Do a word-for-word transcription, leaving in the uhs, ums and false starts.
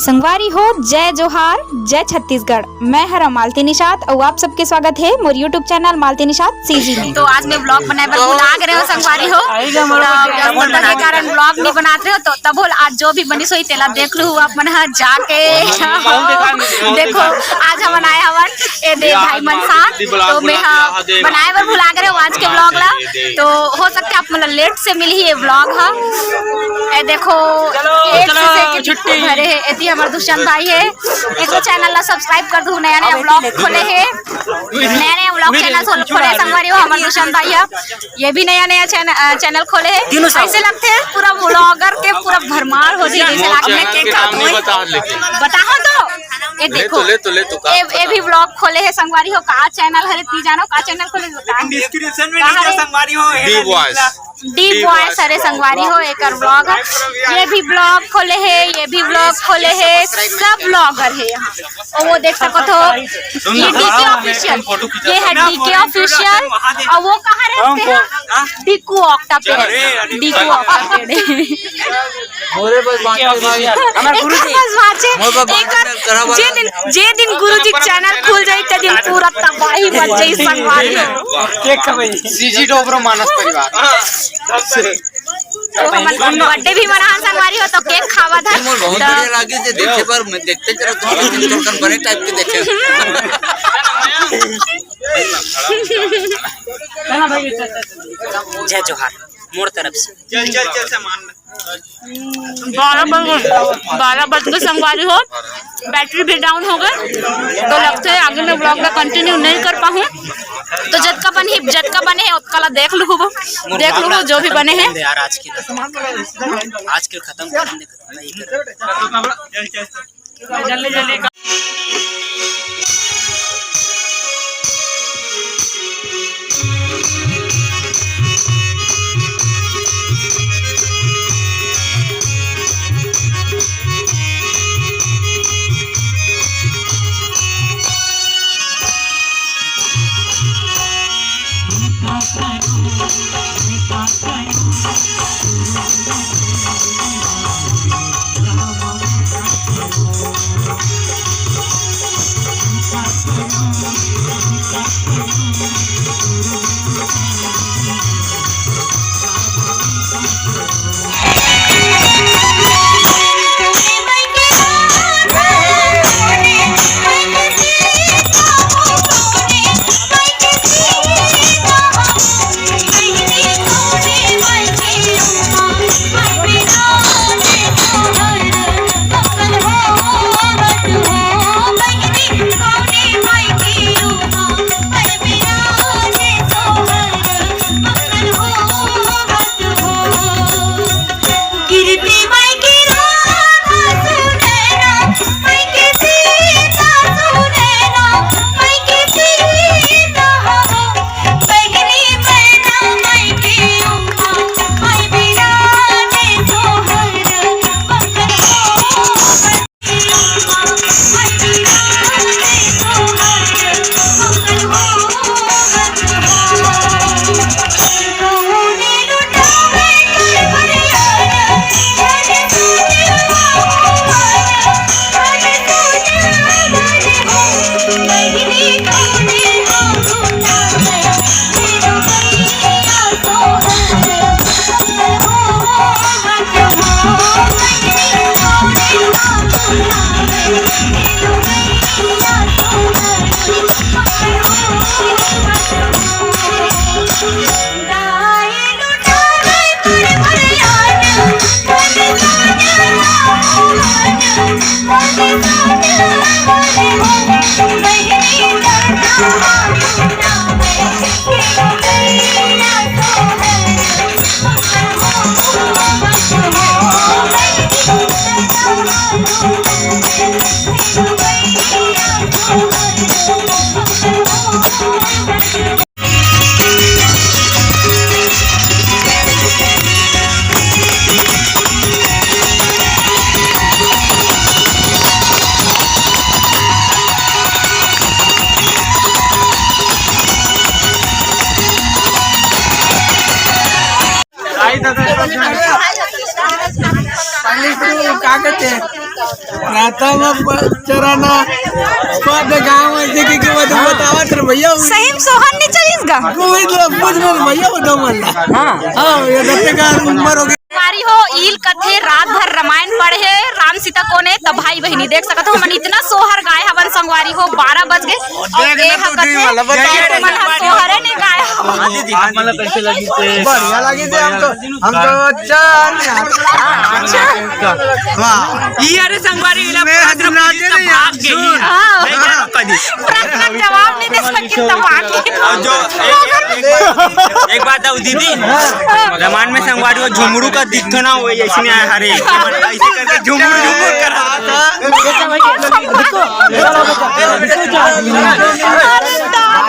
संगवारी हो, जय जोहार, जय छत्तीसगढ़। मैं हरा मालती निषाद अउ आप सबके स्वागत हे मोर YouTube channel Malti Nishad CG में। तो आज मैं vlog बनाए बर भुला गे रहेंव संगवारी हो, तो व्यस्तता के कारण vlog नहीं बनात रहेंव, तो तभो आज जो भी बनिस होही तेला देख लूहू आप मन ह जाके। देखो, आज हमन आए हवन ए दे भाई मन साथ, तो मैं ह बनाए बर भुला गे रहेंव आज के vlog ला, तो हो सकथे आप मन ला late से मिलही ये vlog ह। ए देखो, cake से cake कितने भरे हे। एती हमर दुष्यंत भाई हे, एको channel ला subscribe कर दू, नया नया vlog खोले हे, नया नया vlog channel खोल-, खोले हे संगवारी हो हमर दुष्यंत भाई ह। ये भी नया नया चैन-, अ, channel खोले हे। तीनों सब। ऐसे लगथे पूरा vlogger के पूरा भरमार हो जाही, जैसे लागथे। मैं cake खात हूँ। बता हो तो। ये ले देखो। तो, ले तो, ले तो, का ए, ए भी vlog खोले हे संगवारी हो, का channel हरे, ती जानो का channel खोले हे, बता। Description में कहाँ नहीं है? संगवारी हो, D Boys। D Boys हरे संगवारी हो, एकर vlog ह। ये भी vlog खोले हे, ये भी vlog खोले हे, सब vlogger हे यहाँ। और वो देख सकत हो, ये DK Official, ये है DK Official। और वो कहाँ रहथे? डीकू ऑक्टा पेड़, डीकू ऑक्टा पेड़। मोरे बस बांचल भाई। हमर गुरुजी। बस बांचे। मोर बस बांचल एकर, जे दिन, जे दिन गुरुजी के channel खुल जाई, ते दिन पूरा तबाही मच जाई संगवारी। Cake खवाई। CG डोबरो मानस परिवार। तो हमन birthday भी मनाहन संगवारी हो, तो cake खावत हन। मोर बहुत बढ़िया लागे जे देखे बर, मैं देखते चला तो बड़े type के देखे। जय जोहार, मोर तरफ से। चल, चल, चल, सामान में। बारह बज गए, बारह बज गए संगवारी हो, battery भी down हो गए, तो लगथे आगे में vlog ला continue नहीं कर पाहूँ। तो जतका बने, जतका बने हे, ओतका ला देख लूहू, देख लूहू जो भी बने हे। यार, आज के, आज के खत्म कर दे, खत्म नहीं कर। प्रातः में प-, चराना, पद गाँव में जी के, के बता-, बतावत रहे भैया, वो सही में सोहर नहीं चलिस गा? कोई तो पूछ रहे भैया, वो दो मल्ला। हाँ। हाँ, ये दत्ते का उम्र हो गई। संगवारी हो, ईल कथे रात भर रामायण पढ़े राम सीता कोने, तब भाई बहिनी देख सकत हो, हमन इतना सोहर गाए हवन संगवारी हो, बारह बज गए। और देख ए ले हा तू कथे, दिन वाला, बता। ये तुमन हा सोहरे नहीं गाए हवन। हाँ दीदी, आप मतलब कैसे लगी थे? बढ़िया लगी थे, हम तो हम तो अच्छा, अच्छा। वाह। ये अरे संगवारी, इला मैं प्रश्न पूछी तो भाग गई। हाँ। नहीं जानो कदी। प्रश्न जवाब नहीं दे सकी तो भाग गई। और जो एक, एक, एक बात बताओ दीदी, रामायण में संगवारी वो झुमरू का दिखतो ना, वो ऐसे नहीं आया, हरे ऐसे करके झुमरू झुमरू करा। अरे दादा।